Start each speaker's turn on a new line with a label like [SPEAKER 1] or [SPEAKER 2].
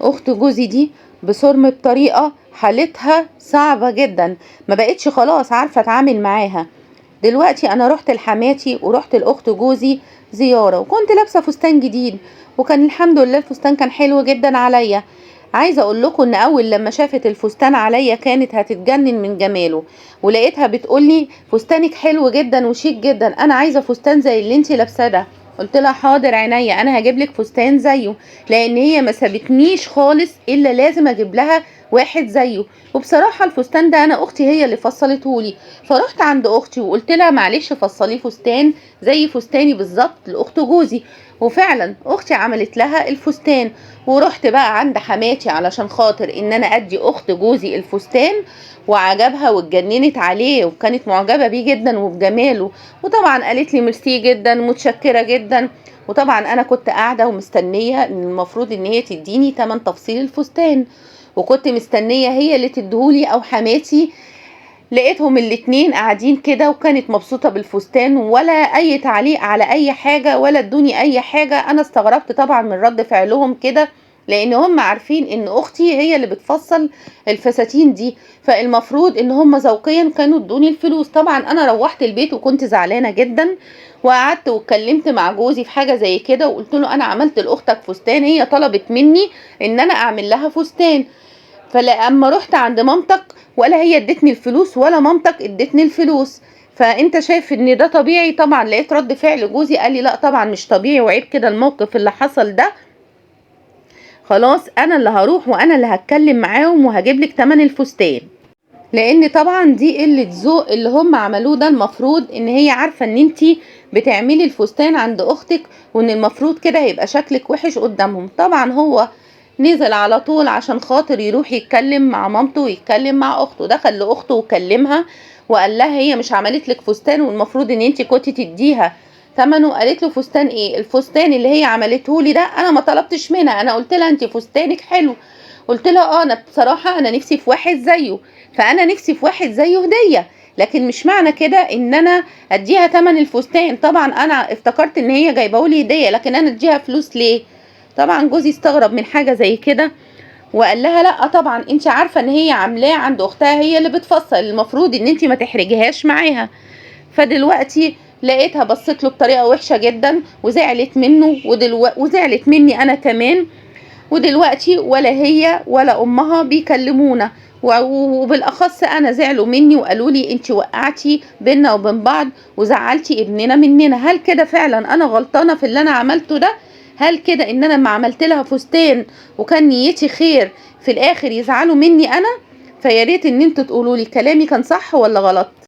[SPEAKER 1] اخت جوزي دي بصرم بطريقة حالتها صعبة جدا، ما بقتش خلاص عارفة اتعامل معاها. دلوقتي انا رحت لحماتي ورحت لاخت جوزي زيارة، وكنت لابسة فستان جديد، وكان الحمد لله الفستان كان حلو جدا عليا. عايزة اقول لكم ان اول لما شافت الفستان عليا كانت هتتجنن من جماله، ولقيتها بتقولي فستانك حلو جدا وشيك جدا، انا عايزة فستان زي اللي انتي لابساه ده. قلت لها حاضر عينيا، انا هجيب لك فستان زيه، لان هي ما سابتنيش خالص الا لازم اجيب لها واحد زيه. وبصراحة الفستان ده انا اختي هي اللي فصلته لي، فرحت عند اختي وقلت لها معلش فصلي فستان زي فستاني بالظبط لاخت جوزي، وفعلا اختي عملت لها الفستان. ورحت بقى عند حماتي علشان خاطر ان انا ادي اخت جوزي الفستان، وعجبها واتجننت عليه وكانت معجبة بيه جدا وبجماله، وطبعا قالت لي ميرسي جدا متشكرة جدا. وطبعا انا كنت قاعدة ومستنية ان المفروض ان هي تديني تمن تفصيل الفستان، وكنت مستنية هي اللي تديهولي او حماتي. لقيتهم الاتنين قاعدين كده، وكانت مبسوطة بالفستان ولا اي تعليق على اي حاجة ولا ادوني اي حاجة. انا استغربت طبعا من رد فعلهم كده، لان هم عارفين ان اختي هي اللي بتفصل الفساتين دي، فالمفروض ان هم ذوقيا كانوا ادوني الفلوس. طبعا انا روحت البيت وكنت زعلانة جدا، وقعدت واتكلمت مع جوزي في حاجة زي كده، وقلت له انا عملت لاختك فستان، هي طلبت مني ان انا اعمل لها فستان، فلما رحت عند مامتك ولا هي ادتني الفلوس ولا مامتك ادتني الفلوس، فانت شايف ان ده طبيعي؟ طبعا لقيت رد فعل جوزي قال لي لا طبعا مش طبيعي، وعيب كده الموقف اللي حصل ده، خلاص انا اللي هروح وانا اللي هتكلم معاهم وهجيب لك تمن الفستان. لان طبعا دي قلة ذوق اللي هم عملوه ده، المفروض ان هي عارفة ان انتي بتعملي الفستان عند اختك، وان المفروض كده هيبقى شكلك وحش قدامهم. طبعا هو نزل على طول عشان خاطر يروح يتكلم مع مامته ويتكلم مع اخته، دخل لاخته وكلمها وقال لها هي مش عملت لك فستان والمفروض ان انتي كنتي تديها ثمنه. قالت له فستان ايه؟ الفستان اللي هي عملته لي ده انا ما طلبتش منها، انا قلت لها انتي فستانك حلو، قلت لها انا بصراحة انا نفسي في واحد زيه، فانا نفسي في واحد زيه هدية، لكن مش معنى كده ان انا اديها ثمن الفستان. طبعا انا افتكرت ان هي جايبه لي هدية، لكن انا اديها فلوس ليه؟ طبعا جوزي استغرب من حاجة زي كده وقال لها لا طبعا انت عارفة ان هي عاملاه عند اختها، هي اللي بتفصل، المفروض ان انت ما تحرجيهاش معاها. فدلوقتي لقيتها بصت له بطريقة وحشة جدا وزعلت منه وزعلت مني انا كمان. ودلوقتي ولا هي ولا امها بيكلمونا، وبالاخص انا زعلوا مني وقالوا لي انت وقعتي بينا وبين بعض وزعلتي ابننا مننا. هل كده فعلا انا غلطانة في اللي انا عملته ده؟ هل كده ان انا ما عملت لها فستان وكان نيتي خير في الاخر يزعلوا مني انا؟ فيا ريت ان انتوا تقولوا لي كلامي كان صح ولا غلط.